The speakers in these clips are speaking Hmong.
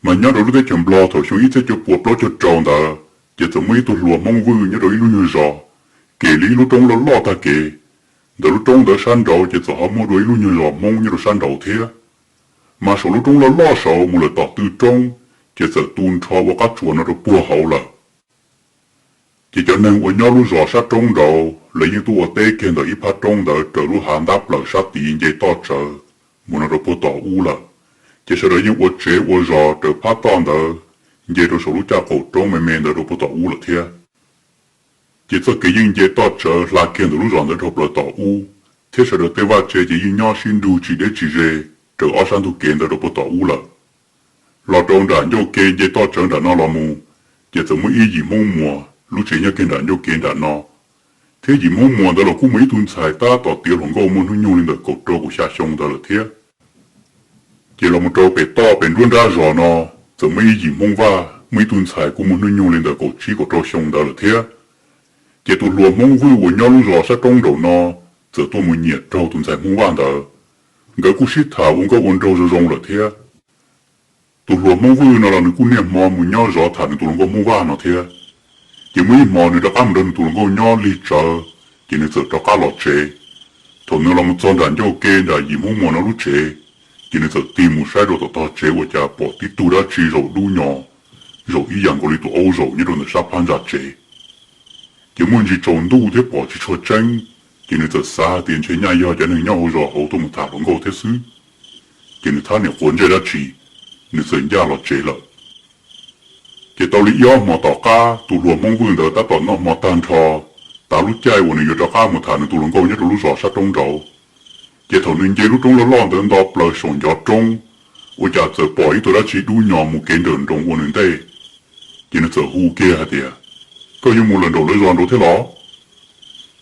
Mas nyob rau lub teb chaws Nplog thaum xyoo ib txhiab cuaj puas plaub caug rau ntawd, ces txawm muaj ib tug hluas Hmoob Vwj nyob rau ib lub nyuag zos, kev li ib lub roob loj loj tag kev. Ntawm lub roob ntawd sab nraud ces txawm ho muaj dua ib lub nyuag zos Hmoob nyob rau sab nraud thiab. Mas saum lub roob loj loj saud mus lawm tom tw roob, ces txawm tu nrho ua qab tsuas no rau puag hauv lawm. Ces cov neeg uas nyob lub zos sab roob nraud lawv yeej tuaj ua teb kiag ntawm ib phab roob ntawd raws lub hav ntab plaws sab tid nce toj tsawv mus no rau puag tom ub lawm. Ces sawv daws yeej ua tsev ua zos raws phab toj ntawd nce rau saum lub caj qaum roob me me ntawd rau puag tom ub lawm thiab. Ces txoj kev yeej nce toj tsawv hla kiag ntawm lub zos ntawd dhau plaws tom ub, thiab sawv daws tej vaj tse ces yeej nyob sib nrug tsis deb tsis ze raws ob sab ntug kev ntawd rau puag tom ub lawm. Los rau nram ncauj ke nce toj tsawv nram no los mus, ces txawm muaj ib yim Hmoob Muas lub tsev nyob kiag nram ncauj ke nram no. Thiab yim Hmoob Muas ntawd los kuj muaj ib tug ntxhais tab tom tiav hluas nkauj muaj hnub nyoog li ntawm kaum rau kaum xya xyoo ntawd lawm thiab. Ces los mus rau pem toj pem nruab nrab zos no, txawm muaj ib yim Hmoob Vaj muaj ib tug ntxhais kuj muaj hnub nyoog li ntawm kaum tsib kaum rau xyoo ntawd lawm thiab. Ces tus hluas Hmoob Vwj uas nyob lub zos sab roob nraud no txawm tuaj mus nyiam raug tus ntxhais Hmoob Vaj ntawd. Nkawd kuj sib tham ua nkauj ua nraug zoo zoo lawm thiab. Tus hluas Hmoob Vwj no los nws kuj niaj hmo mus nyob zov tham nws tus hluas nkauj Hmoob Vaj no thiab. Ces muaj ib hmo nws rov qab mus nrog nws tus hluas nkauj nyob lig tsawv, ces nws txawm rov qab los tsev. Thaum nws los mus txog nram ncauj ke nram yim Hmoob Muas no lub tsev, ces nws txawm tig mus saib rau tom tog tsev ua cas pom tib tug dab tsi zaum dub nyos, zaum ib yam nkaus li tus aub zaum nyob rau ntawm sab phab ntsa tsev. Ces muaj ntsis tsaus ntuj thiab pom tsis tshua tseeb, ces nws txawm xav hais tias ntshe nyaj yog cov neeg nyob hauv zos hauv tuaj mus tham hluas nkauj thiab xwb. Ces nws thab niam quav ntsej dab tsi, nws txawm ncaj los tsev lawm. Ces tau li ib ob hmo tom qab tus hluas Hmoob Vwj ntawd tab tom noj hmo tag nrho, tav lub caij uas nws yuav rov qab mus tham nws tus hluas nkauj nyob rau lub zos sab roob nraud. Ces thaum nws nce lub roob loj loj ntawd nto plaws saum ncov roob, ua cas txawm pom ib tug dab tsi dub nyos mus kev nrawm nroos ua nws ntej. Ces nws txawm hu kiag hais tias, koj yuav mus lawm nraum lawv zos nraud thiab los?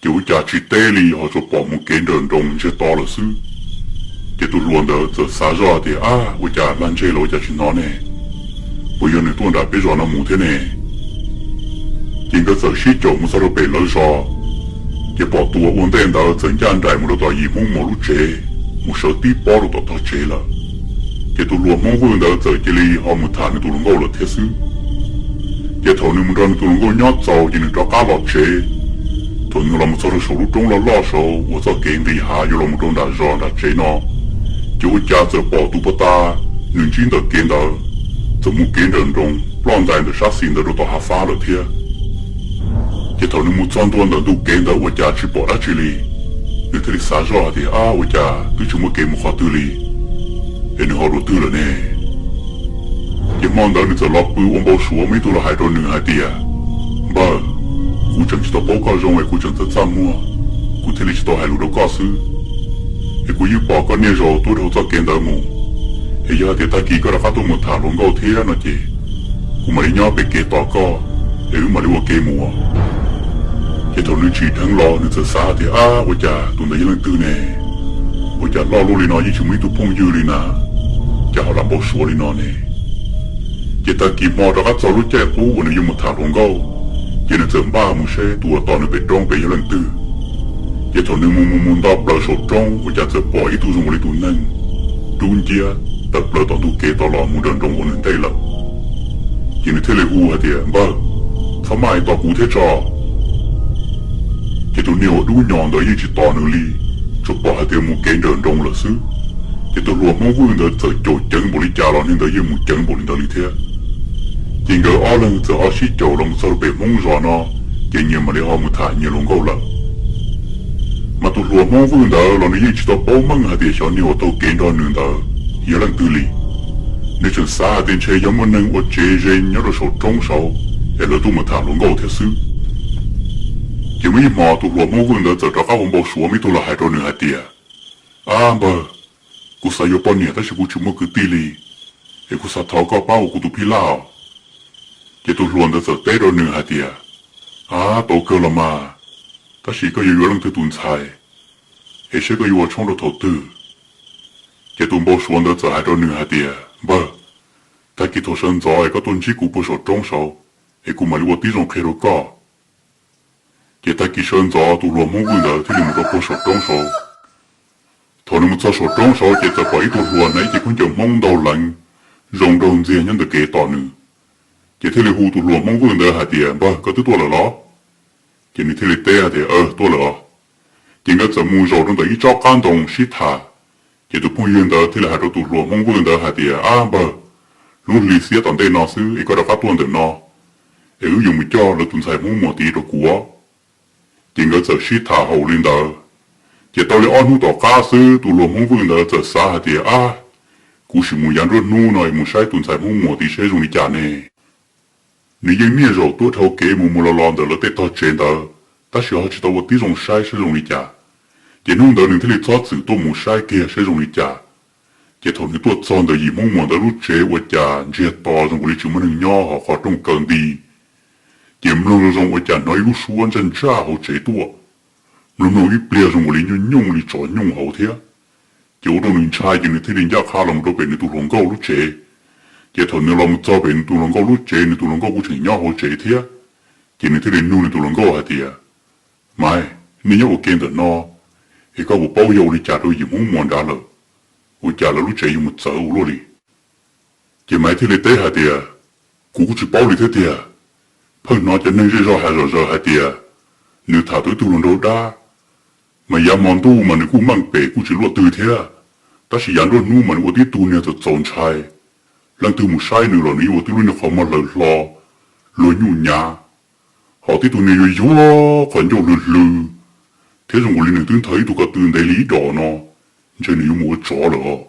Ces ua cas tsis teb li ho tsuas pom mus kev nrawm nroos ntsiag to lawm xwb. Ces tus hluas ntawd txawm xav zoj hais tias, ab, ua cas lag ntseg los ua cas tsis hnov ne? Puas yog nws tuaj nram peb zos no mus thiab ne? Ces nkawd txawm sib caum mus txog rau pem lawv zos, ces pom tus uas ua ntej ntawd txawm ncaj nraim mus rau tom yim Hmoob Muas lub tsev, mus sawv tib pob rau tom tog tsev lawm. Ces tus hluas Hmoob Vwj ntawd txawm cia li ho mus tham nws tus hluas nkauj lawm thiab xwb. Ces thaum nws mus nrog nws tus hluas nkauj nyob txaus ces nws rov qab los tsev. Thaum nws los mus txog rau saum lub roob loj loj saud uas txoj kev nqis hav yuav los mus rau nram zos nram tsev no, ces ua cas txawm pom tus puag ta nws ntsib ntawm kev ntawd txawm mus kev nrawm nroos ploj ntais ntawm sab xis ntawd rau tom hav fab lawm thiab. Ces thaum nws mus txog ntua ntawm ntug kev ntawd ua cas tsis pom dab tsi li, nws thiaj li xav zoj hais tias, ab, ua cas twb tsis muaj kev mus qhov twg li, es nws ho dua twg lawm ne? Ces hmo ntawd nws txawm los pw ua npau suav muaj ib tug los hais rau nws hais tias, npawg, kuv tseem tsis tau paub koj zoo es kuv tseem txawj txaj muag, kuv thiaj li tsis tau hais lus rau koj xwb. Es kuv yeej pom koj niaj zaus tuaj dhau txoj kev ntawd mus, es yog hais tias tag kis koj rov qab tuaj mus tham hluas nkauj thiab no ces kuv mam li nyob pem kev tos koj, es wb mam li ua ke mus. Ces thaum nws tsim dheev los nws txawm xav tias, ab, ua cas tus ntawd yog leej twg ne? Ua cas loj luaj li no yeej tsis muaj ib tug phooj ywg li na, cas ho lam npau suav li no ne? Ces tag kis hmo rov qab txog lub caij qub uas nws yuav mus tham hluas nkauj, ces nws txawm npaj mus seb tus uas tos nws pem roob pem yog leej twg. Ces thaum nws mus mus mus nto plaws saum roob ua cas txawm pom ib tug zoo nkaus li tus neeg dub nciab tawm plaws tom ntug kev tod los mus nrawm nroos ua nws ntej lawm. Ces nws thiaj li hu hais tias, npawg, txhob maj es tos kuv thiab tso. Ces tus niag uas dub nyos ntawd yeej tsis tos nws li, tsuas pom hais tias mus kev nrawm nroos lawm xwb. Ces tus hluas Hmoob Vwj ntawd txawm caum ceev npaum li cas los niag ntawd yeej mus ceev npaum li ntawd li thiab. Ces nkawd ob leeg txawm ho sib caum los mus txog rau pem Hmoob zos no, ces nyias mam li ho mus tham nyias hluas nkauj lawm. Mas tus hluas Hmoob Vwj ntawd los nws yeej tsis tau paub meej hais tias xyov niag uas taug kev nrog nws ntawd yog leej twg li. Nws tseem xav hais tias ntshe yog muaj neeg ua tsev ze nyob rau saum roob saud es lawv tuaj mus tham hluas nkauj thiab xwb. Ces muaj ib hmo tus hluas Hmoob Vwj ntawd txawm rov qab ua npau suav muaj ib tug los hais rau nws hais tias, ab npawg, kuv xav yuav poj niam tab sis kuv tsis muaj kwv tij li, es kuv xav thov koj pab ua kuv tus phij laj os. Ces tus hluas ntawd txawm teb rau nws hais tias, ab, tau kawg los mas, tab sis koj yuav yuav leej twg tus ntxhais, es seb koj yuav ua tshoob rau thaum twg? Ces tus npau suav ntawd txawm hais rau nws hais tias, npawg, tag kis thaum sawv ntxov es koj tuaj ntsib kuv puag saum roob saud, es kuv mam li ua tib zoo qhia rau koj. Ces tag kis sawv ntxov tus hluas Hmoob Vwj ntawd thiaj li mus rau puag saum roob saud. Thaum nws mus txog saum roob saud ces txawm pom ib tug hluas hnav ib ce khaub ncaws Hmoob ntaug leev, zoo nraug ntxiag nyob ntawm kev tos nws. Ces thiaj li hu tus hluas Hmoob Vwj ntawd hais tias, Npawg, koj twb tuaj lawm los? Ces nws thiaj li teb hais tias, Aw, tuaj lawm os. Ces nkawd txawm mus zaum rau ntawm ib tsob qab ntoo sib tham. Ces tus phooj ywg ntawd thiaj li hais rau tus hluas Hmoob Vwj ntawd hais tias, Ab npawg, lub hli xiab tom ntej no xwb es koj rov qab tuaj ntawm no, es wb yuav mus coj lawv tus ntxhais Hmoob Muas tid rau kuv. Ces nkawd txawm sib tham haum li ntawd. Ces tau li ob hnub tom qab xwb tus hluas Hmoob Vwj ntawd txawm xav hais tias, Ab, kuv sim mus yav nruab hnub no es mus saib tus ntxhais Hmoob Muas tid saib zoo li cas ne. Nws yeej niaj zaus tuaj dhau kev mus mus los los ntawm lawv tej tog tsev ntawd, tab sis ho tsis tau ua tib zoo saib saib zoo li cas. Ces hnub ntawd nws thiaj li txhob txwm tuaj mus saib kiag saib zoo li cas. Ces thaum nws tuaj txog ntawm yim Hmoob Muas ntawd lub tsev ua cas ntsiag to zoo nkaus li tsis muaj neeg nyob hos qhov rooj kaw nti. Ces mloog zoo zoo ua cas hnov ib lub suab ntsaj ntsaj hauv tsev tuaj. Mloog mloog ib pliag zoo nkaus li nyooj nyooj li tsov nyooj hauv thiab. Ces ua rau nws ntshai ces nws thiaj li ncaj qha los mus rau pem nws tus hluas nkauj lub tsev. Ces thaum nws los mus txog pem nws tus hluas nkauj lub tsev, nws tus hluas nkauj kuj tseem nyob hauv tsev thiab. Ces nws thiaj li nug nws tus hluas nkauj hais tias, Maiv, nej nyob ua ke ntawm no es koj puas paub yog ua li cas rau yim Hmoob Muas nrad lawm? Ua cas lawv lub tsev yuav mus txawv ua luaj li? Ces Maiv thiaj li teb hais tias, Kuv kuj tsis paub li thiab tiag. Pheej hnov cov neeg zej zog hais zom zaws hais tias nws tham tau ib tug hluas nraug dab, mas yav hmo ntuj mas nws kuj meej pem kuj tsis luaj twg thiab, tab sis yav nruab hnub mas nws ua tib tug niag txaus txaus ntshai. Leej twg mus saib nws los nws yeej ua tib lub niag qhov muag hlawv hlo, luag nyuj nyav, ho tib tug niag yuav yuag qhov ncauj hlwv hlwv, thiab zoo nkaus li nws twb nthawv ib tug ko tw ntev li ib dos no, ntshe nws yuav mus ua tsov lawm os.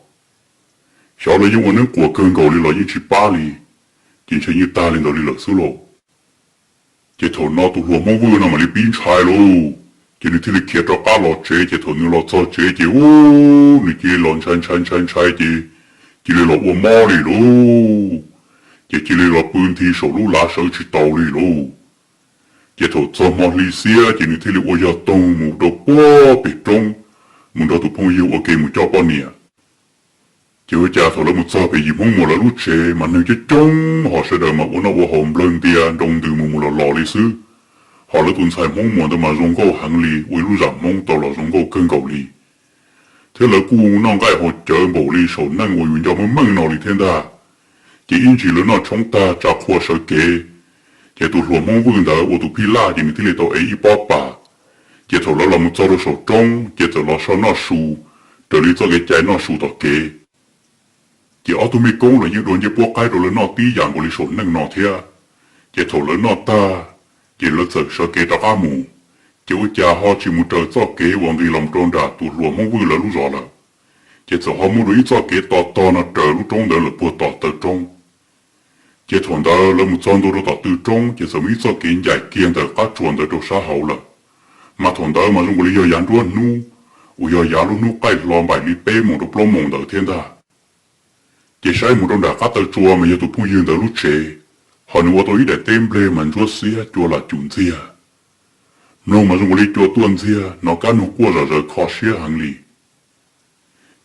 Xyov lawv yeej ua neeb quas kawg nkaus li los yeej tsis pab li, ces ntshe yeej tag li ntawd li lawm xwb lauj. Ces thaum no tus hluas Hmoob Vwj no mam li pib ntshai lauj, ces nws thiaj li khiav rov qab los tsev. Ces thaum nws los txog tsev ces ub, nws cia li los ntshai ntshai ntshai ntshai ces cia li los ua mob li lauj. Ces cia li los pw nthi saum lub lav sawv tsis tau li lauj. Ces thaum txog hmo hli xiab ces nws thiaj li ua yog toog mus rau puag pem roob, mus nrog tus phooj ywg ua ke mus coj poj niam. Ces ua cas thaum lawv mus txog pem yim Hmoob Muas lawv lub tsev mas neeg coob coob, ho sawv daws mas ua noj ua haus nplawg ntia nroo ntws mus mus los los li xwb. Ho lawv tus ntxhais Hmoob Muas ntawd mas zoo nkauj heev li, ua ib lub zam Hmoob tau los zoo nkauj kawg nkaus li. Thiab lawv kuj noj nqaij haus cawv npaum li saum neej uas yus nco meej meej no li thiab ntag. Ces ib ntsis lawv noj tshoob tag tsa qhua sawv kev, ces tus hluas Hmoob Vwj ntawd ua tus phij laj ces nws thiaj li tau ev ib pob pas. Ces thaum lawv los mus txog rau saum roob ces txawm los so noj su, raws li txoj kev cai noj su tom kev. Ces ob tug mej koob los yeej dua ncej puab qaib rau lawv noj tib yam nkaus li saum neej no thiab. Ces thaum lawv noj tag, ces lawv txawm sawv kev rov qab mus. Ces ua cas ho tsis mus raws txoj kev uas nqis los rau nram tus hluas Hmoob Vwj lawv lub zos lawm, ces txawm ho muaj dua ib txoj kev to tog no raws lub roob ntawd lawm puag tom taw roob. Ces thaum ntawd lawv mus txog ntua rau tom tw roob ces txawm muaj ib txoj kev ncaim kiag ntawm qab tsuas ntawd rau sab hauv lawm. Mas thaum ntawd mas zoo nkaus li yog yav nruab hnub, uas yog yav lub hnub qaij hlo npaim li peb moos rau plaub moos ntawd thiab ntag. Ces saib mus rau nram qab taw tsua mas yog tus phooj ywg ntawd lub tsev, ho nws ua tau ib daim teb nplej mas ntsuab xiab cua lam cum ntxiag. Mloog mas zoo nkaus li cua tuaj ntxiag, hnov kab noog quaj zom zaws kho siab heev li.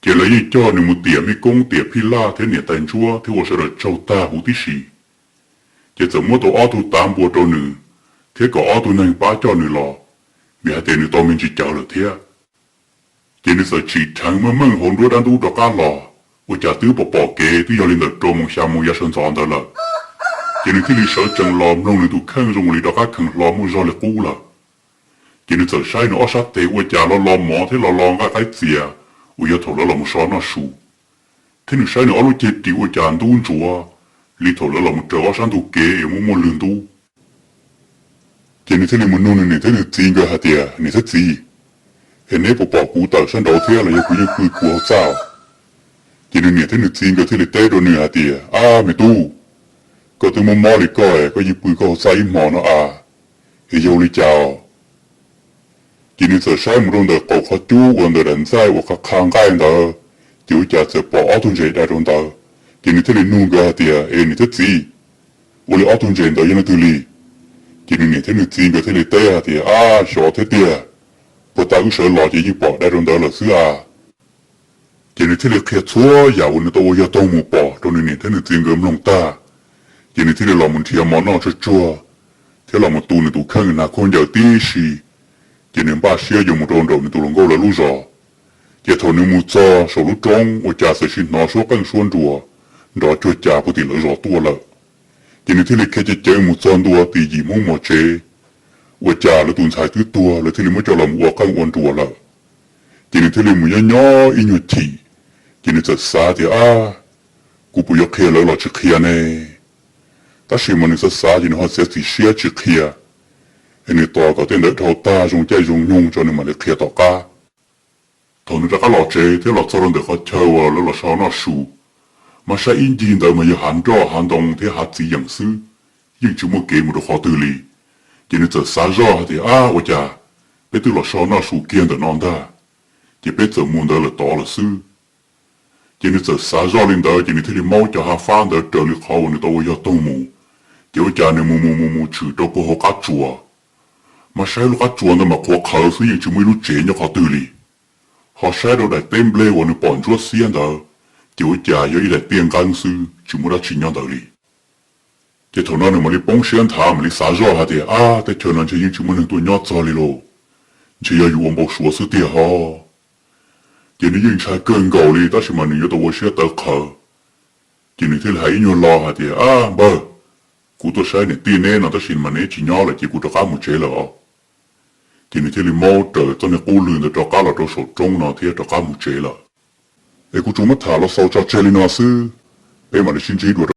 Ces lawv yeej coj nws mus tiam mej koob tiam phij laj thiab niam tais ntsuab thiab ua sawv daws tsaug tag huv tib si. Ces txawm muab tau ob tug tav npua rau nws, thiab kom ob tug neeg pab coj nws los, vim hais tias nws tau me ntsis cawv lawm thiab. Ces nws txawm tsim dheev meej meej hauv nruab dab ntub rov qab los, ua cas twb pom pom kev twb yog li ntawm rau moos xya moos yav sawv ntxov ntawd lawm. Ces nws thiaj li sawv tsees los mloog nws tus kheej zoo nkaus li rov qab kheev hlo muaj zog li qub lawm. Ces nws txawm saib nws ob sab tes ua cas lo lo mov thiab lo lo nqaij qaib txias uas yog thaum lawv los mus so noj su, thiab nws saib nws ob lub ceg ris ua cas ntub ntsuav li thaum lawv los mus raws ob sab ntug kev es muaj muaj lwg ntub. Ces nws thiaj li mus nug nws niam thiab nws txiv nkawd hais tias, Niam thiab txiv, es neb puas pom kuv tawm sab nraud thiab los yog kuv yeej pw kuv hauv txaj? Ces nws niam thiab nws txiv nkawd thiaj li teb rau nws hais tias, Ab me tub, koj twb mob mob li koj es koj yeej pw koj hauv txaj ib hmo no a, es yog ua li cas os? Ces nws txawm saib mus rau ntawm qaum qhov cub uas ntawm daim ntxaij uas qha qha nqaij ntawd, ces ua cas txawm pom ob tug ntses dai rau ntawd. Ces nws thiaj li nug nkawd hais tias, Es niam thiab txiv, ua li ob tug ntses ntawd yog leej twg li? Ces nws niam thiab nws txiv nkawd thiaj li teb hais tias, Ab xyov thiab tiag, puag ta wb sawv los ces yeej pom dai rau ntawd lawm xwb a. Ces nws thiaj li qhia txhua yam uas nws tau ua yog toog mus pom rau nws niam thiab nws txiv nkawd mloog tag. Ces nws thiaj li los mus nrhiav mov noj tsuag tsuag, thiab los mus tu nws tus kheej hnav khaub ncaws tib si. Ces nws npaj siab yuav mus rau nraum nws tus hluas nkauj lawv lub zos. Ces thaum nws mus txog saum lub roob ua cas txawm sim hnov suab qeej suab nruas, nrov cuag cas puag tim lawv zos tuaj lawm. Ces nws thiaj li khiav ceev ceev mus txog ntua tim yim Hmoob mos tsev, ua cas lawv tus ntxhais twb tuag, lawv thiaj li muab coj los mus ua qeej ua nruas lawm. Ces nws thiaj li mus nyob nyob ib nyuag chim, ces nws txawm xav tias, Ab, kuv puas yuav qhia lawv los tsis qhia ne? Tab sis mas nws xav xav ces nws ho txiav txim siab tsis qhia, es nws tos kom tej ntawd dhau tag zoo caij zoo nyoog tso nws mam li qhia tom qab. Thaum nws rov qab los tsev thiab los txog rau ntawm qhov chaw uas lawv los so noj su, mas saib ib ncig ntawd mas yog hav nroj hav ntoo thiab hav txiv yeem xwb, yeej tsis muaj kev mus rau qhov twg li. Ces nws txawm xav zoj hais tias, Ab, ua cas peb twb los so noj su kiag ntawm no ntag, ces peb txawm mus ntawd lawm tod lawm xwb. Ces nws txawm xav zoj li ntawd ces nws thiaj li maub cov hav fab ntawd raws li qhov uas nws tau ua yog toog mus. Ces ua cas nws mus mus mus mus tshwm rau puag hauv qab tsuas, mas saib lub qab tsuas ntawd mas qhuav qhawv xwb, yeej tsis muaj ib lub tsev nyob qhov twg li. Ho saib rau daim teb nplej uas nws pom ntsuab xiab ntawd, ces ua cas yog ib daim tiaj nqeeb xwb, tsis muaj dab tsi nyob ntawd li. Ces thaum no nws mam li poob siab nthav, mam li xav zoj hais tias, Ab, teb chaws no ntshe yeej tsis muaj neeg tuaj nyob txog li lauj, ntshe yog yus ua npau suav xwb tiag ho. Ces nws yeej ntshai kawg nkaus li tab sis mas nws yuav tau ua siab tawv qhawv. Ces nws thiaj li hais ib nyuag lo hais tias, Ab npawg, kuv tuaj saib niam tij neb no tab sis mas neb tsis nyob lawm ces kuv rov qab mus tsev lawm os. Ces nws thiaj li maub raws txoj niag qub lw ntawd rov qab los rau saum roob no thiab rov qab mus tsev lawm. Es kuv tsuas muab tham los xaus tso tseg li no xwb, peb mam li sib ntsib dua